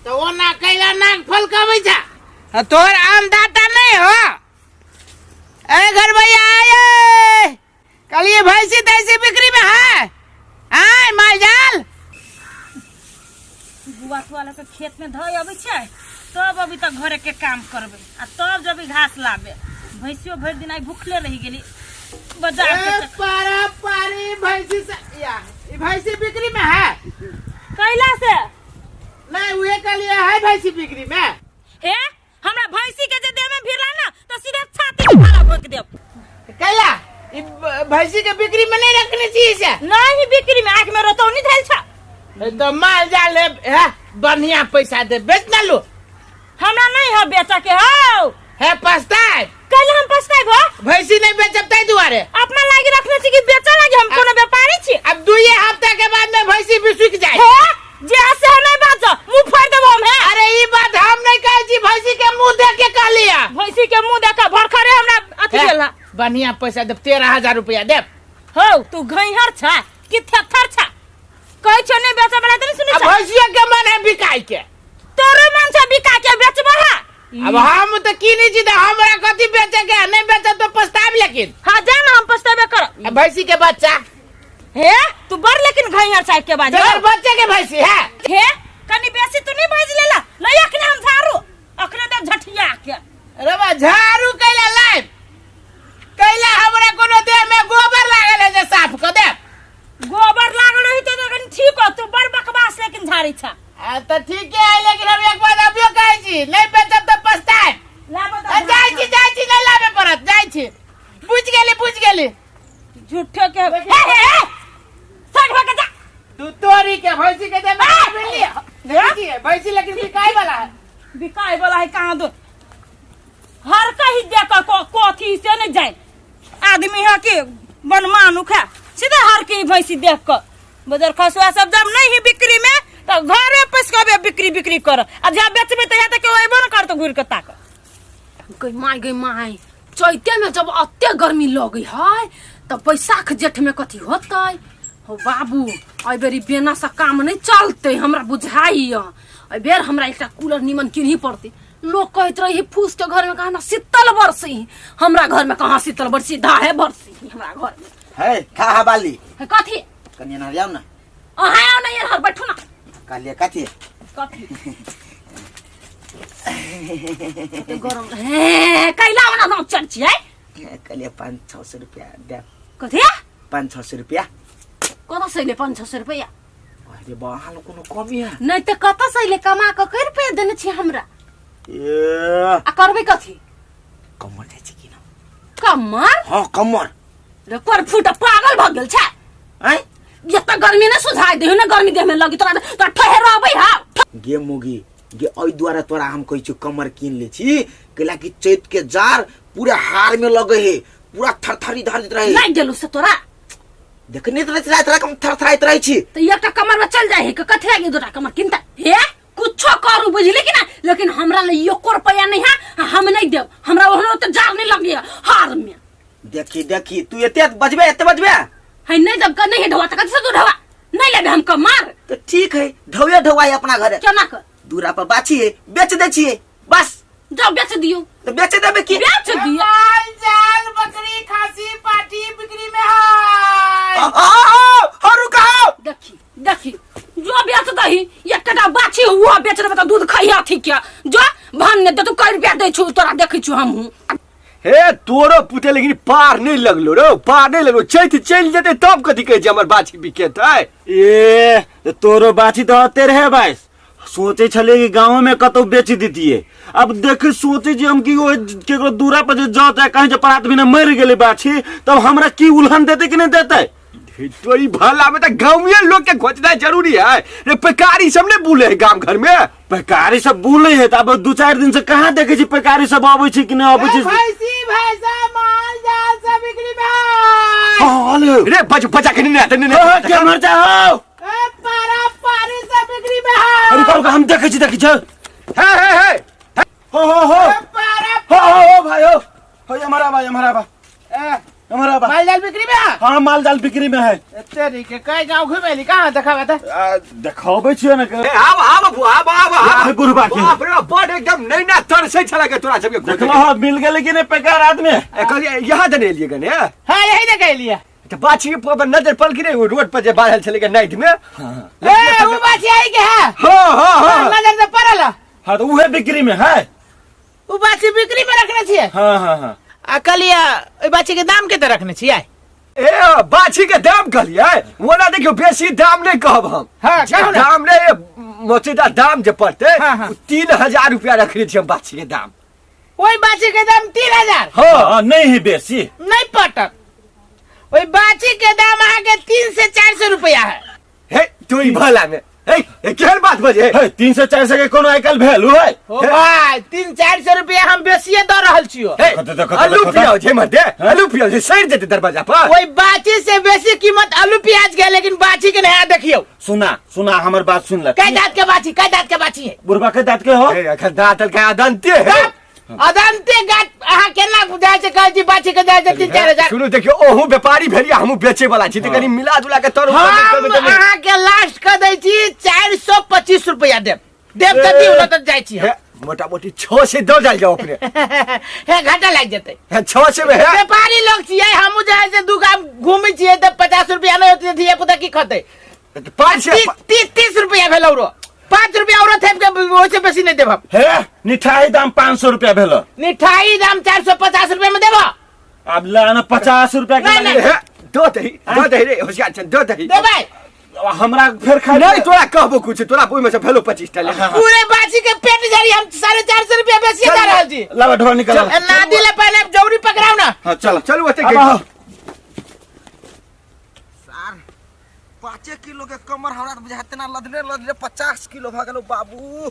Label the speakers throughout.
Speaker 1: तो ओना कैला नाक फलकाबै छ आ तोहर आमदाता नहीं हो। ए घर भैया आए, कल ये भैंसी तैसी बिक्री में है, आए मालजाल
Speaker 2: गुआ तुआ लऽ के खेत में धोइ अबै छै, तब अभी तक घरे के काम करबै आ तब जब घास लाबे। भैंसियो भरि दिन आइ भूखले रहि गेली बाजार के
Speaker 1: ए, पारा पारी भैंसी से या ई भैंसी बिक्री में है।
Speaker 2: कैला से
Speaker 1: नहीं उहे कहलिए है भैंसी बिक्री में।
Speaker 2: हे, हमरा भैंसी के जे देह में भिड़ला ना तो सीधा छाती में भाला भोंक देब।
Speaker 1: कैला ई भैंसी के बिक्री में नहीं रखने चाहिए से?
Speaker 2: नहीं, बिक्री में आँख में रतौनी धैल छ।
Speaker 1: तो माल जाल है, है बढ़िया पैसा दे बेच ना लो।
Speaker 2: हमरा नहीं है बेचा के हो।
Speaker 1: है पछताए।
Speaker 2: कैला हम पछताए हो?
Speaker 1: भैंसी नहीं बेचब ताई दुआरे।
Speaker 2: अपना लागी रखने छी कि बेचा लागी? हम कोनो व्यापारी छी?
Speaker 1: अब दुए हफ्ता के बाद में भैंसी भी सूख जाए।
Speaker 2: हे, जे से नहीं बाज मुंह फाड़ देबो हम। हे,
Speaker 1: अरे ई बात हम नहीं कहै छी, भैंसी के मुंह देख के कहलिया।
Speaker 2: भैंसी के मुंह देख के भरखरे हमरा अथी
Speaker 1: हे,
Speaker 2: भेल।
Speaker 1: बढ़िया पैसा देब, 13,000 रुपया देब।
Speaker 2: हौ, तू घैहर छा कि थेथर छा? कहै छौ नहीं बेचे वाला त नहीं सुनै
Speaker 1: अब
Speaker 2: छा।
Speaker 1: भैंसिया के मन है बिकाय के।
Speaker 2: तोरो मन छा बिका के बेचबो है?
Speaker 1: अब हम तो कीनी छी त हमरा कथी बेचे के है? नहीं बेचब तो पछताब लेकिन।
Speaker 2: हाँ जा ना, हम पछताबे कर।
Speaker 1: अब भैंसी के बच्चा।
Speaker 2: हे, तू बड़ लेकिन घैहर छा के बाज।
Speaker 1: तोहर बच्चे के भैंसी है।
Speaker 2: हे, कनी बेसी तू नहीं बाज लेला, ले अखने हम झाड़ू अखने दे झटिया के।
Speaker 1: अरे बा झाड़ू कैला लाइब, कैला हमरा कोनो देह में गोबर लागल है जे साफ क देब?
Speaker 2: गोबर लागल रही तो कनी ठीक हो, तू बड़ बकवास लेकिन झाड़ी छा।
Speaker 1: आ, तो ठीक है, लेकिन हम एक बात अभियो कहै छी, नहीं बेचब तो पछताएब।
Speaker 2: लाबो
Speaker 1: आ,
Speaker 2: तऽ
Speaker 1: जाइ छी, जाइ छी, नहीं लाबे पड़त, जाइ छी। बुझ गेली, बुझ गेली।
Speaker 2: झूठे के। हे हे हे, साइड भऽ के जा।
Speaker 1: तू तोरी के भैंसी के दे मिली देखै छियै भैंसी लेकिन बिकाय वाला है।
Speaker 2: बिकाय वाला है कहाँ दो हर कहीं देख के कथी से नहीं जाए आदमी है कि बनमानुख है, सीधे हर की भैंसी देख के बजर खसुआ सब जब नहीं ही बिक्री में तो घरे पैस के बिक्री बिक्री कर, आ जब बेचबे तो यहाँ तक केओ अयबो न करतो घुर के ताक।
Speaker 3: गई माय, गई माय, चैते में जब अते गर्मी लगै है तऽ बैसाख जेठ में कथी होतै हो बाबू? एहि बेर बेना से काम नहीं चलतै हमरा बुझाइया। एहि बेर हमरा एकटा कूलर निमन किनही पड़तै। लोग कहैत रही फूस के घर में कहाँ ना शीतल बरसी, हमरा घर में कहाँ शीतल बरसी, धाहे बरसी हमरा घर में।
Speaker 4: है खा हा बाली।
Speaker 3: है कथी?
Speaker 4: कनिया नहर जाओ ना।
Speaker 3: अहाँ आओ ना यार, बैठू ना।
Speaker 4: कहलिए कथी?
Speaker 3: कथी गरम हे कैला ओना नाम चल छियै?
Speaker 4: कहलिए 500-600 रुपया दे।
Speaker 3: कथी?
Speaker 4: 500-600 रुपया।
Speaker 3: कतऽ से अयलै 500-600 रुपया?
Speaker 4: अरे बा, अहाँ लग कोनो कमी है?
Speaker 3: नहि तऽ कतऽ से अयलै? कमा कऽ कै रुपया देने छी हमरा?
Speaker 4: ए,
Speaker 3: आ करबै कथी?
Speaker 4: कमर जाइ छै कि ना?
Speaker 3: कमर?
Speaker 4: हाँ कमर।
Speaker 3: रे कर फूट, पागल भऽ गेल छै?
Speaker 4: आँय,
Speaker 3: एतऽ गर्मी नहि सुझाइ देहु ने, गर्मी देहमे लगी तोरा तोरा ठहराबै हा।
Speaker 4: गे मुगी गे, एहि दुआरे तोरा हम कहै छियौ कमर कीन ले छी, कैला कि चैत के जार पूरा हार में लगे हे, पूरा थरथरी धरैत रहे।
Speaker 3: लागि गेलौ से तोरा?
Speaker 4: देखने तऽ राति राति हम थरथराइत रहै छी।
Speaker 3: तऽ एकटा कमर में चल जाइ है के कथी लागि दूटा कमर किनता? हे, कुछो करू बुझली कि ना, लेकिन हमरा ले एको रुपया नहीं है, आ हम नहीं देब। हमरा ओहनो तऽ जार नहीं लगे हार में।
Speaker 4: देखी देखी, तू एते बजबे, एते बजबे
Speaker 3: है नहीं देब नहीं है ढोआ तऽ कथी से तू ढोआ नहीं लेबे हम कमर?
Speaker 4: तो ठीक है, ढौए ढौआई अपना घरे।
Speaker 3: केना कर?
Speaker 4: दूरा पर बाछी है, बेच दे छियै बस।
Speaker 3: जाओ बेच दियो।
Speaker 4: तो बेच देबे की?
Speaker 3: बेच दियो।
Speaker 1: माल जाल बकरी खासी पाठी बिक्री में है।
Speaker 4: आ रुकाओ।
Speaker 3: देखी देखी, जो बेच दही एकटा बाछी हुआ बेच देबे तऽ दूध खइहा। ठीक है, जो भान ने दे तू कै रुपया दै छु तोरा देखै छु हमहूँ।
Speaker 5: हे, तोरो पुते लेकिन पार नहीं लगलो रो, पार नहीं लगलो। चैत चलि जेतै तब कथी कहै छै हमर बाछी बिकेतै?
Speaker 6: ए, तोरो बाछी तऽ हते रहे बाइस, सोचे छलिए कि गाँव में कतौ बेच दितिए। अब देख सोचे जे हम कि ओ केकरो दूरा पर जे जत है, कहीं जे परात बिना मर गेलै बाछी, तब हमरा की उलहन देते कि नहीं देते?
Speaker 5: तो ई भला में तो गाँवे लोग के खोजना जरूरी है रे। पैकारी सब नहीं बोले है गांव घर में?
Speaker 6: पैकारी सब बोले है, अब 2-4 दिन से कहाँ देखे छी पैकारी सब अबै छै कि नहीं अबै छै।
Speaker 1: भैंसी भैंसा माल जाल सब बिक्री में है।
Speaker 6: हाँ, ले।
Speaker 5: रे बच बचा के नहीं आते नहीं।
Speaker 6: हाँ, के मर जाओ।
Speaker 1: ए, पारा पारी सब बिक्री में है।
Speaker 6: रुको रुको, हम देखे छी, देखे छी।
Speaker 5: हे हे हे,
Speaker 6: हो हो हो।
Speaker 1: ए, पारा
Speaker 6: हो हो हो भाई, हो हो, हमारा भाई, हमारा बा,
Speaker 1: ए,
Speaker 6: हमारा बा।
Speaker 1: माल जाल बिक्री में है।
Speaker 6: हाँ, माल जाल बिक्री में है।
Speaker 1: तेरी के कई गांव घुमेली कहाँ देखा बता?
Speaker 6: देखाबै छियै ने।
Speaker 5: ए, आब आब बबुआ, आब आब। बाप
Speaker 6: बुढ़बा के।
Speaker 5: बाप रे बाप, बड़ एकदम नैना तरसै छला के तोरा सबके खोजै।
Speaker 6: देखलो हो मिल गेलै कि नहीं बेकार आदमी
Speaker 5: ए, कहलियै यहाँ देने एलियै गने
Speaker 1: हाँ यही जगह एलियै
Speaker 5: तऽ बाछी पर नजर पड़ कि नहीं वो रोड पर जे बाढ़ल छलै के नाइट में
Speaker 1: ए उ बाछी आई के है
Speaker 5: हाँ हाँ हाँ
Speaker 1: नजर से पड़ल है।
Speaker 6: हाँ तो उहे बिक्री में है
Speaker 1: उ बाछी बिक्री में रखने छियै
Speaker 6: हाँ हाँ हाँ
Speaker 1: आ कहलियै ओहि बाछी के दाम कते रखने छियै
Speaker 5: ए बाछी के दाम कहलियै ओना देखियौ बेसी दाम नहीं कहब हम
Speaker 1: हाँ,
Speaker 5: जे
Speaker 1: कहू ना।
Speaker 5: दाम नहीं मोचेदा दाम जे पड़तै
Speaker 1: हाँ, हाँ।
Speaker 5: ओ 3000 रुपया रखने छियै हम बाछी के दाम
Speaker 1: ओहि बाछी के दाम 3000
Speaker 5: हाँ
Speaker 6: हाँ नहीं है बेसी
Speaker 1: नहीं पटत ओहि बाछी के दाम अहाँके 300 से 400 रुपया है
Speaker 5: हे तू ई भला में हे हे केहन बात बजे
Speaker 6: है 300 400 के कोनो आइ काल्हि वैल्यू है
Speaker 1: ओ भाई 300 400 रुपया हम बेसिए दऽ रहल छियो
Speaker 5: हे
Speaker 6: देखो, देखो,
Speaker 5: आलू
Speaker 6: देखो,
Speaker 5: पियाज हे मत दे आलू पियाज सड़ जेते दरवाजा पर
Speaker 1: ओहि बाछी से बेसी कीमत आलू प्याज के है, लेकिन बाछी के नहीं देखियो
Speaker 6: सुना सुना हमर बात सुन ले
Speaker 1: कै दांत के बाछी कै दांत के बाछी है
Speaker 6: बुढ़बा के दाँत के हो
Speaker 5: हे अखन दाँतल के अदंते है
Speaker 1: अदंते गात अहाँ केना बुझाइ छै कहै छी बाछी के जाइ छै 3-4 हजार
Speaker 5: सुनू देखियो ओहू व्यापारी भेलियै हमहूँ बेचे वाला छी तऽ कनी मिला जुला के तर
Speaker 1: हम अहाँके लास्ट कऽ दै छी 425 रुपया देब देब तऽ दियौ नहि तऽ जाइ छी हम।
Speaker 5: मोटा मोटी छह से दऽ जाल जाओ अपने
Speaker 1: हे घाटा लागि जेतै
Speaker 5: हे छह से में है
Speaker 1: व्यापारी लोग छियै हमहूँ जे है से दू गाम घूमै छियै तऽ 50 रुपया नहि होतै धिया पुता की खतै
Speaker 5: पाँच से
Speaker 1: 30 30 रुपया भेल औरो 5 रुपया औरो थेप के ओहिसे बेसी नहि देब हम।
Speaker 6: हे मिठाई दाम 500 रुपया भेल
Speaker 1: मिठाई दाम 450 रुपया में देब
Speaker 6: आब ला ना 50 रुपया के
Speaker 1: नहीं,
Speaker 6: लागे।
Speaker 5: हे दो दही दो दही रे होशियार छन दो दही
Speaker 1: देबै
Speaker 6: हमरा फेर खा
Speaker 5: नहीं तोरा कहबो कुछ तोरा ओहिमे से भेलो 25 टा ले
Speaker 1: पूरे बासी के पेट झरी हम 450 रुपया बेसी दे रहल छी
Speaker 6: लावा ढोआ निकल
Speaker 1: ए, नादी ले पहले जौरी पकड़ाउ ना
Speaker 6: हाँ चल
Speaker 5: चलू ओते
Speaker 6: अब आओ।
Speaker 4: सार 5 किलो के कमर हमरा तऽ बुझाते ना लदने लदने 50 किलो भऽ गेलो बाबू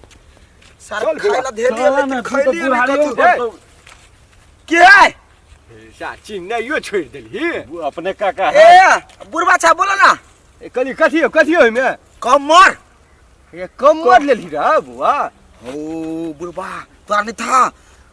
Speaker 4: सार
Speaker 5: चल
Speaker 4: खाय ला धेलियै
Speaker 6: चल
Speaker 4: लेकिन
Speaker 6: ना, तू तो
Speaker 4: खैलियै नहि
Speaker 6: बुढ़ारियो
Speaker 4: कथू।
Speaker 6: पर
Speaker 4: के है
Speaker 5: चाची नहीं छोड़ देलही
Speaker 6: वो अपने काका है
Speaker 4: ए बुढ़बा छा बोलो ना
Speaker 5: ए, कथी कथी हो कथी ओहिमे
Speaker 4: कमर
Speaker 5: ए, कमर लेलही रह बुआ
Speaker 4: हो बुढ़बा तोरा नहीं था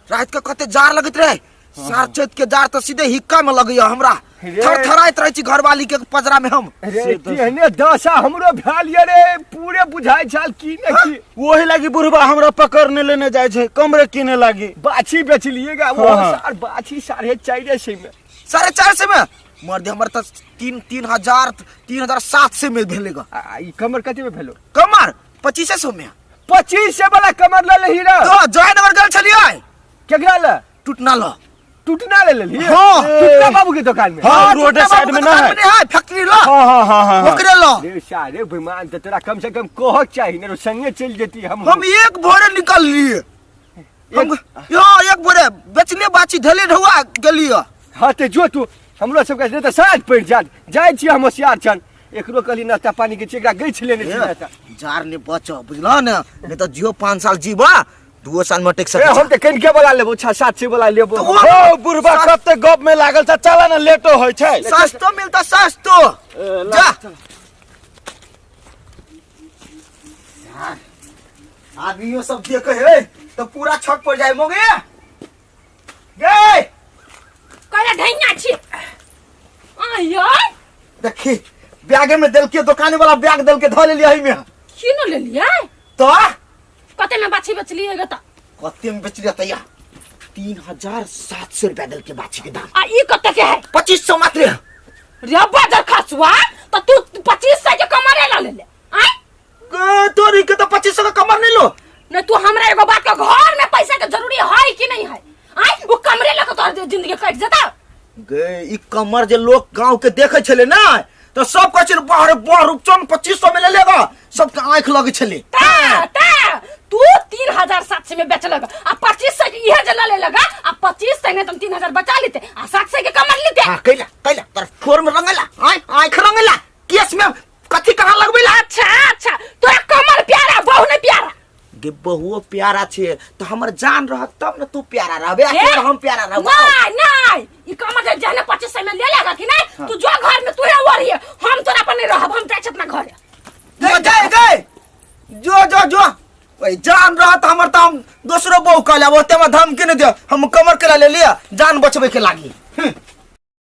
Speaker 4: रात के कते जार लगैत रहे सार चैत के जार तऽ सीधे हिक्का में लगैया हमरा
Speaker 5: रे।
Speaker 4: थरथराइत रहै छी घरवाली के पजरा में हम
Speaker 5: रे तेहने दशा हमरो भेल ये रे पूरे बुझाइ छल की ने की
Speaker 6: वही लागी बुढ़बा हमरा पकड़ने लेने जाइ छै कमरे किने लागी
Speaker 5: बाछी बेचलिएगा वो
Speaker 6: हाँ, हाँ।
Speaker 5: सार बाछी 450 में
Speaker 4: 450 में मर्द हमर तऽ तीन तीन हजार 3700 में भेलेगा
Speaker 5: आ ई कमर कते में भेलो
Speaker 4: कमर 2500 में
Speaker 5: 2500 वाला कमर ले लेही रे
Speaker 4: तो जयनगर गेल छलियै
Speaker 5: केकरा ले
Speaker 4: टूटना ल
Speaker 5: टूटना ले लेली
Speaker 4: हाँ।
Speaker 5: टूटना बाबू के दुकान में
Speaker 6: हाँ, रोड
Speaker 4: टूटना
Speaker 6: साइड
Speaker 4: बाबू
Speaker 6: में
Speaker 4: के
Speaker 6: ना
Speaker 4: दुकान
Speaker 6: है।
Speaker 4: में नहीं है फैक्ट्री ल
Speaker 6: हाँ हाँ हाँ हाँ
Speaker 4: ओकरे ल
Speaker 5: रे सारे बेईमान तो तोरा कम से कम कहक चाही ने संगे चल जेती हम
Speaker 4: हम एक भोरे निकल लिए हम यहाँ एक भोरे बेचले बाची धले ढुआ गेलिए
Speaker 5: हाँ ते जो तू हमरो सबके नहीं तऽ साँझ पड़ि जात जाइ छी हम होशियार छन एकरो कहली नाश्ता पानी के छै एकरा गछि लेने छी नाश्ता
Speaker 4: जार ने बच बुझल ने नहीं तो जियो 5 साल जीवा 2 साल में टेक
Speaker 5: ए
Speaker 4: सकै
Speaker 5: हम तऽ कनिके वाला लेबो 6 7 छे वाला लेबो
Speaker 4: तो वो-
Speaker 6: हो बुढ़बा कब तक गप में लागल छ चला ना लेटो होइ छै
Speaker 4: सस्तो मिलता सस्तो जा आदमियों सब देखे है तो पूरा छक पर जाए मोगे गए
Speaker 3: कहला ढैया छी आयो
Speaker 4: देखी बैग में दिल के दुकान वाला बैग दिल के धो लेलियै में
Speaker 3: किन लेलियै
Speaker 4: तो
Speaker 3: कते में बाछी बेचलियै गे त
Speaker 4: कते में बेचलियै तैया 3700 रुपया दिल के बाछी के दाम
Speaker 3: आ ई कते के है
Speaker 4: 2500 मात्र
Speaker 3: रे बाजर खसुआ त तू 2500 के कमरे ला लेले आय
Speaker 4: गे, तोरी के तो 2500 का कमर नहीं लो
Speaker 3: नहीं तू हमरा एगो बात के घर में पैसा के जरूरी है कि नहीं है आय वो कमरे लके तोहर जिंदगी कट जेता
Speaker 4: गे ई कमर जे लोग गांव के देखे छले ना तो सब कहै छले बाहर बाह रूपचंद 2500 में ले लेगा सबके आंख लगे छले
Speaker 3: ता ता तू 3700 में बेचलक आ 2500 के इहे जे ले लगा आ 2500 में तुम 3000 बचा लेते आ 700 के कमर लेते
Speaker 4: हाँ कैला कैला तोर ठोर में रंगला आय आंख रंगला केस में कथी कहाँ लगबेला
Speaker 3: अच्छा अच्छा तोरा कमर प्यारा बहु नहीं प्यारा
Speaker 4: गे बहुओ प्यारा छे तो हमर जान रहत तब न तू प्यारा रहबे आ
Speaker 3: ए?
Speaker 4: तोर हम प्यारा रहबो
Speaker 3: नहीं नहीं ई कमर जे जहने 2500 में ले लेगा कि नहीं तू जो घर में तू है वही हम तोरा पर नहीं रहब हम जाइ छी अपना घर
Speaker 4: गए गए गए जो जो जो ओए जान रहत हमर त हम दोसरो बहु कह लेब ओते में धमकी नहीं दे हम कमर के ले लिया जान बचबे के लागी हम्म।